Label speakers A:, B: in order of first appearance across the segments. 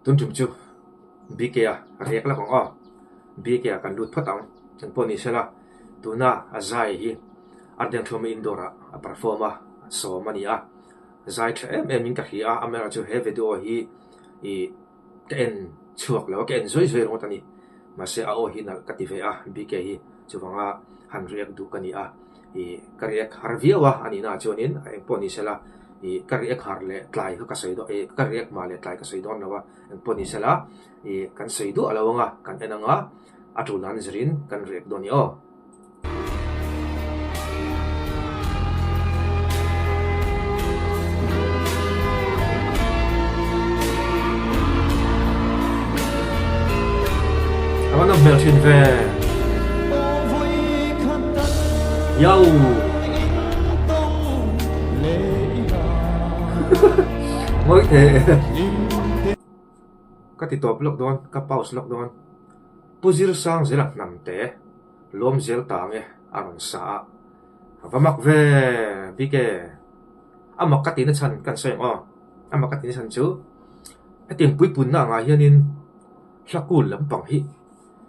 A: Tun tum chu BK a rek lak ang aw. BK ah kan lut phawt ang. Eng pawh ni sela tuna a zai hi Ardengthuama indoor ah a perform a, sawm a ni a. Zai tha em em in ka hria a, amaherawhchu he video hi ih ka en chhuak lo a, ka en zuai zuai ringawt a ni. Mahse a aw hi nalh ka ti ve a, BK hi chuvanga han react duh ka ni a, ih ka react har viau a, a nihnaah chuanin eng pawh ni sela ih ka react har leh tlai kha ka sawi dawn ih ka react mah leh tlai ka sawi dawn lo a, eng pawh ni sela ih kan sawi duah lo ang a, kan en ang a, a tul nan zirin kan react dawn a ni aw. A va nawm hmel thin ve. Yo! Mawi thei e. Ka ti tawp lawk dawn, ka pause lawk dawn. Pu Zirsang zela hnam te. Lawm zel ta ang e, a rawn sa a. A va mak ve, BK. A mak ka tihna chhan kan sawi ang aw. A mak ka tihna chhan chu hetiang puipunna angah hianin hla kul lampang hi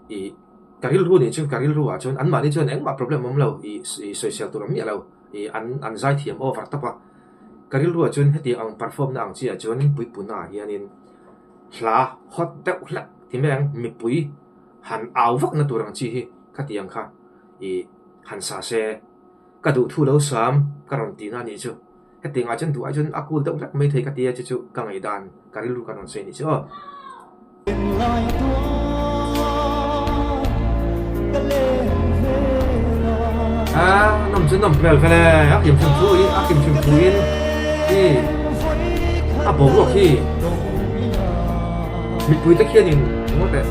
A: ih ka rilru nih chuan ka rilru ah chuan anmahni chuan engmah problem awm lo ih sawisel tur awm miah lo ih an an zaithiam over tawp a. Ka rilru ah chuan hetiang ang perform na ang chi ah chuan puipunna ah hianin hla hot deuh hlek ti mai ang mipui han au vak na tur ang chi hi khatiang kha ih han sa se ka duh thu lo sam ka rawn tih na anih chu hetiang ah chuan duh ai chuan a cool deuh hlek mai thei ka ti a chu chu ka ngaihdan ka rilru ka rawn sawi anih chu aw. Ah nawm chu nawm hmel vel e a kim hrim thu in a kim hrim thu in i a boruak hi. Mipui te khianin ngaw teh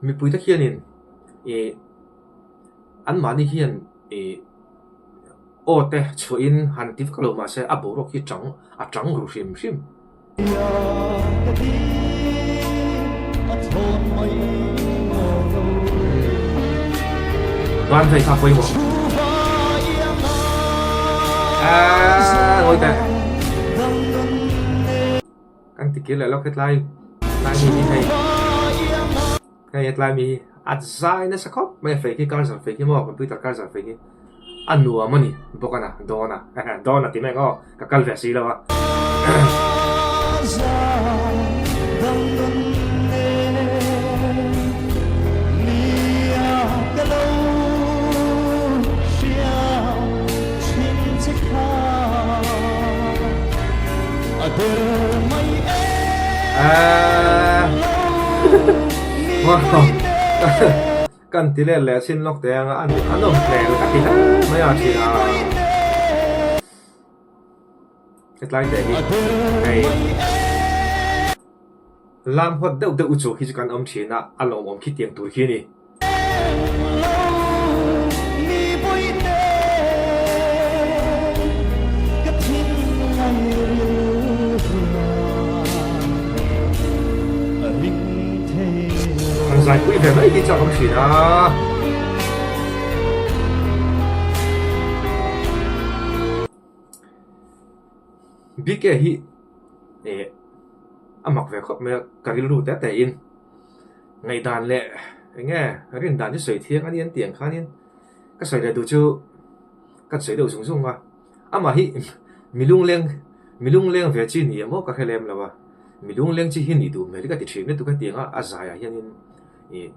A: mipui te khianin ih anmahni hian ih aw te chhuahin han ti vak lo mahse a boruak hi chang a chang ru hrim hrim. Ban phei kha pawimawh aaa ngawi teh. Kan ti kir leh lawk hetlai tlai mi hi hei hei hetlai mi hi a zai nasa khawp mai a fei khi car zar fei khi maw computer car zar fei khi a nuam a ni bawk a na dawn a dawn a ti mai ang aw ka kal ve si lo a. Kan ti let leh chin lawk teh ang a a nawm hmel ka ti hle mai a thin a hetlai teh hi hei lam hawt deuh deuh chu khi chu kan awm thin a a lawmawm khitiang tur khi a ni. An zaipui ve mai hi chak awm thin a. BK hi eh a mak ve khawp mai a, ka rilru te te in. Ngaihdan leh eng nge rin dan hi sawi thiang a ni an tih ang khanin ka sawi leh duh chu ka sawi deuh zung zung a, amah hi mi lungleng mi lungleng ve chi ni emaw ka hre lem lo a, mi lungleng chi hi nih duh hmel hi ka ti thin lutuk a tiang a a zaiah hianin ih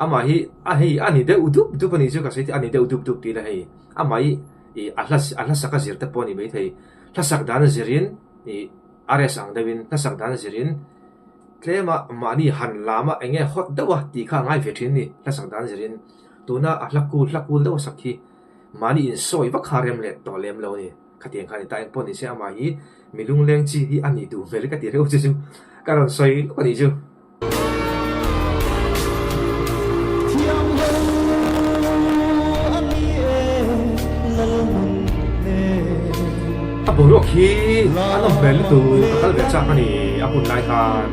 A: amah hi a hei a ni deuh dup dup a nih chu ka sawi a ni deuh dup dup tih ila hei amah hi ih a hla a hlasak a zir te pawh a ni maithei hlasak dan a zirin ih a rest ang deuhin hlasak dan a zirin. Tlema mahni han lama eng nge hawt deuh a tih kha a ngai ve thin a ni, hlasak dan zirin. Tuna a hla kul hla kul deuh a sak hi mahni insawi vak kha a rem leh tawh lem lo a ni. Khatiang kha a ni ta, engpawh ni se amah hi mi lungleng chi hi a nih duh hmel ka ti reuh che chu ka rawn sawi lawk a nih chu. A boruak hi a nawm hmel lutuk ka kal ve chak a ni a hun lai khan.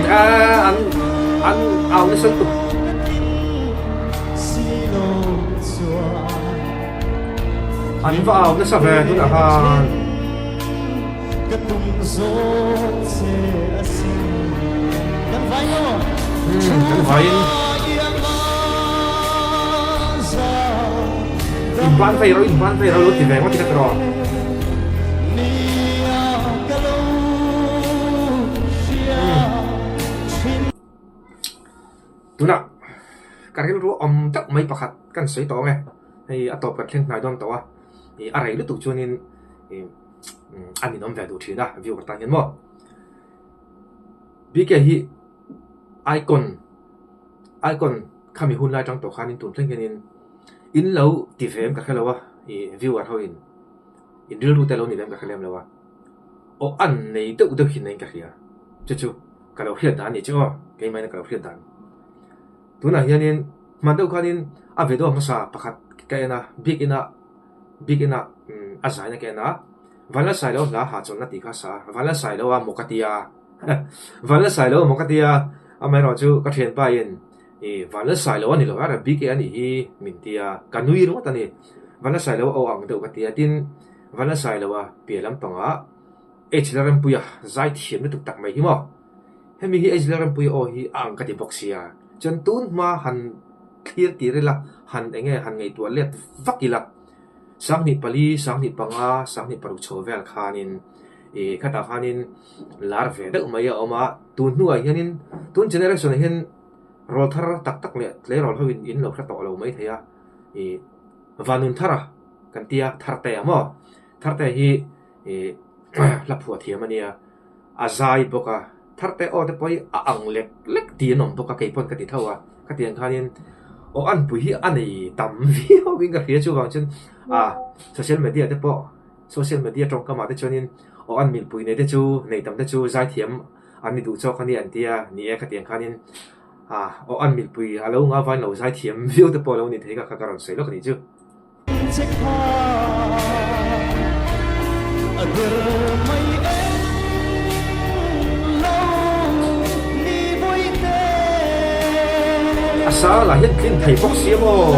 A: An an au nasa lutuk. An va au nasa ve tunah khan. Umm kan vaiin in ban vei rawh in ban vei rawh lo ti ve ngawt i ka ti rawh. Tunah ka rilru awm deuh mai pakhat kan sawi tawh ang e, hei a tawp kan thleng hnai dawn tawh a, ih a rei lutuk chuanin ih a ninawm ve duh thin a viewer tan hian maw. BK hi icon icon khami hun lai atang tawh khanin tun thleng hianin in lo ti ve em ka hre lo a, ih viewer ho in in rilru te lo ni ve em ka hre lem lo a, aw an nei deuh deuh hi nei ka hria chu chu. Ka lo hriat dan a nih chu aw, keimah in ka lo hriat dan. Tunah hianin hman deuh khanin a video hmasa pakhat ka en a, biakinn ah biakinn ah a zaina ka en a, Vanlalsailo hla hahchawlhna tih kha a sa a, Vanlalsailo a maw ka ti a, Vanlalsailo a maw ka ti a, amaherawh chu ka thianpa in ih Vanlalsailo a ni lo a, BK a nih hi min ti a, ka nui ringawt a ni. Vanlalsailo a aw ang deuh ka ti a, tin Vanlalsailo a piah lampangah H Lalrempuia zai thiam lutuk tak mai hi maw? Hemi hi H Lalrempuia aw hi a ang ka ti bawk sia. Chuan tun hma han thlir tir ila, han eng nge han ngaihtuah let vak ila, 2004, 2005, 2006 chho vel khanin ih khatah khanin lar ve deuh mai a awm a, tun hnuah hianin tun generation ah hian rawl thar tak tak leh tleirawl ho in in lo hre tawh lo mai thei a, ih Vanunthara kan tia Thartea maw? Thartea hi. Ih hla phuah thiam a nia, a zai bawk a, Tharte aw te pawh hi a ang lek lek tih an awm bawk a, kei pawn ka ti tho a, khatiang khanin aw anpui hi a nei tam viau in ka hria chuvang chuan ah social media te pawh social media tawngkam ah te chuanin aw an milpui nei te chu nei tam te chu zai thiam an ni duh chawk a nia an tia ni e khatiang khanin ah aw an milpui a lo nga vain lo zai thiam viau te pawh a lo ni thei kha ka rawn sawi lawk a nih chu. A sang lah hian tlin thei bawk si a maw?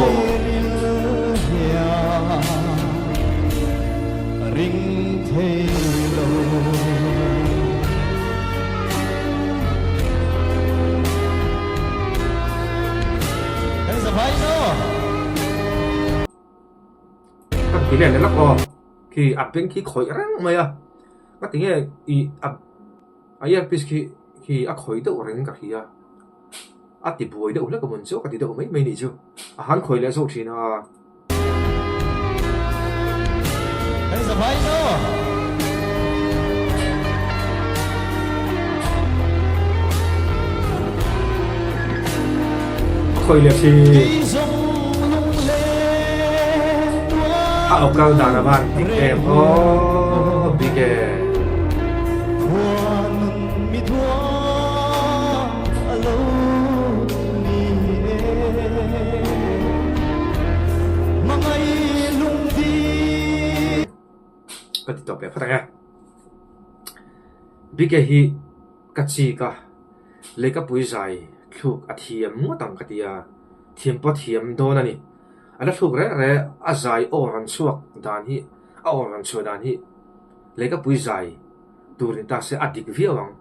A: Ka ti leh leh lawk aw, khi a beng khi khawih reng mai a, ka ti nge ih a a earpiece khi khi a khawih deuh reng ka hria, a ti buai deuh hlek a mawn chu ka ti deuh mai mai nih chu, a han khawih leh zawk thin a. A khawih leh thin. A aw kal dan a van dik em aw bik e. Ka ti tawp leh phawt ang e. Bike hi ka chik a, lehkapui zai thluk a thiam ngawt ang ka ti a, thiam pawh a thiam dawn a ni. A la thluk reh reh a zai aw rawn chhuak dan hi a aw rawn chhuah dan hi lehkapui zai tur ni ta se a dik viau ang.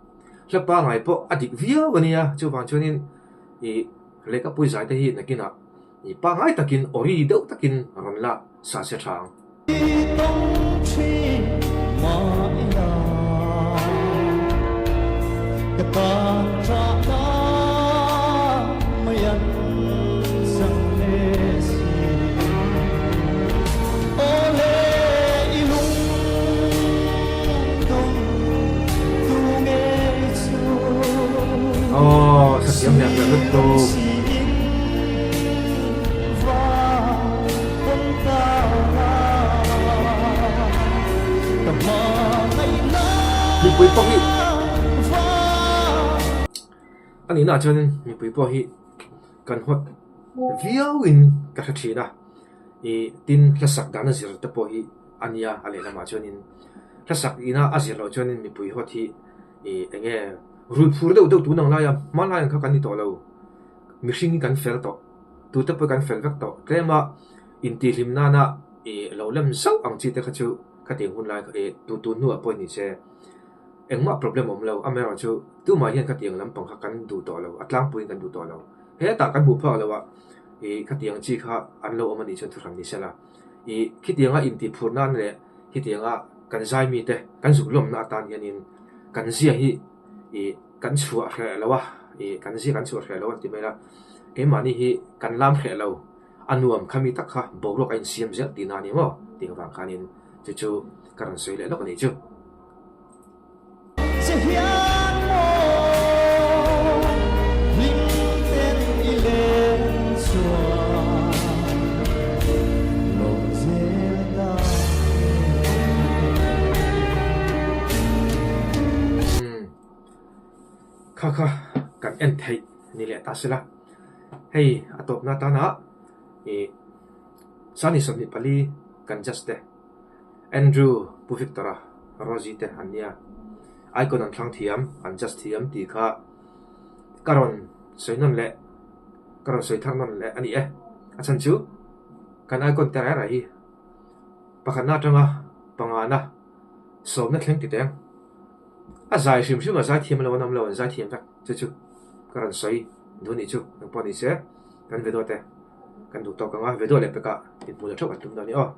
A: Hla pangai pawh a dik viau a nia, chuvang chuanin ih lehkapui zai te hi nakinah ih pangai takin awri deuh takin rawn la sa se tha ang. Aw sa thiam leh leh lutuk. Mipui pawh hi a nihna ah chuanin mipui pawh hi kan hawt viauin ka hre thin a. Ih tin hlasak dana zir te pawh hi a nia a lehlamah chuanin hlasak ina a zir loh chuanin mipui hawt hi ih eng nge rui phur deuh deuh tun ang laia hmanlai ang kha kan ni tawh lo mihring hi kan fel tawh tute pawh kan fel vek tawh tlema intihhlim nana. I lo lem zauh ang chi te kha chu khatiang hun lai i tu tun hnuah pawh ni se engmah problem awm lo. Amaherawhchu tumah hian khatiang lampang kha kan duh tawh lo, a tlangpuiin kan duh tawh lo. Hetah kan hmuh phak loh a i khatiang chi kha an lo awm a nih chuan thuhran ni sela. I khitianga intihphur nan leh khitianga kan zai mite kan zuk lawmna atan hianin kan zia hi i kan chhuah hreh lo a, i kan zia kan chhuah hreh lo an ti mai a. Keimahni hi kan lam hreh lo. A nuam khami tak kha boruak a insiam zel tihna a ni maw? Tih avang khanin chu chu ka rawn sawi leh lawk a nih chu.
B: Che hian maw hlim ten i len chuan lawm zel ta che.
A: Umm kha kha kan en theih ni leh ta sela. Hei a tawpna atana ih Sani 24 kan judge te Andrew Pu Victor-a Rosie te an nia. Icon an thlang thiam, an judge thiam tih kha ka rawn sawi nawn leh ka rawn sawi thar nawn leh a ni e. A chhan chu kan icon te reng reng hi pakhatna atanga pangana sawmna thleng ti teng. A zai hrim hrim a zai thiam lo an awm lo an zai thiam vek chu chu ka rawn sawi duh anih chu engpawh ni se kan video te kan duh tawk ang a video leh pekah inhmuh leh theuh kan tum dawn a ni aw.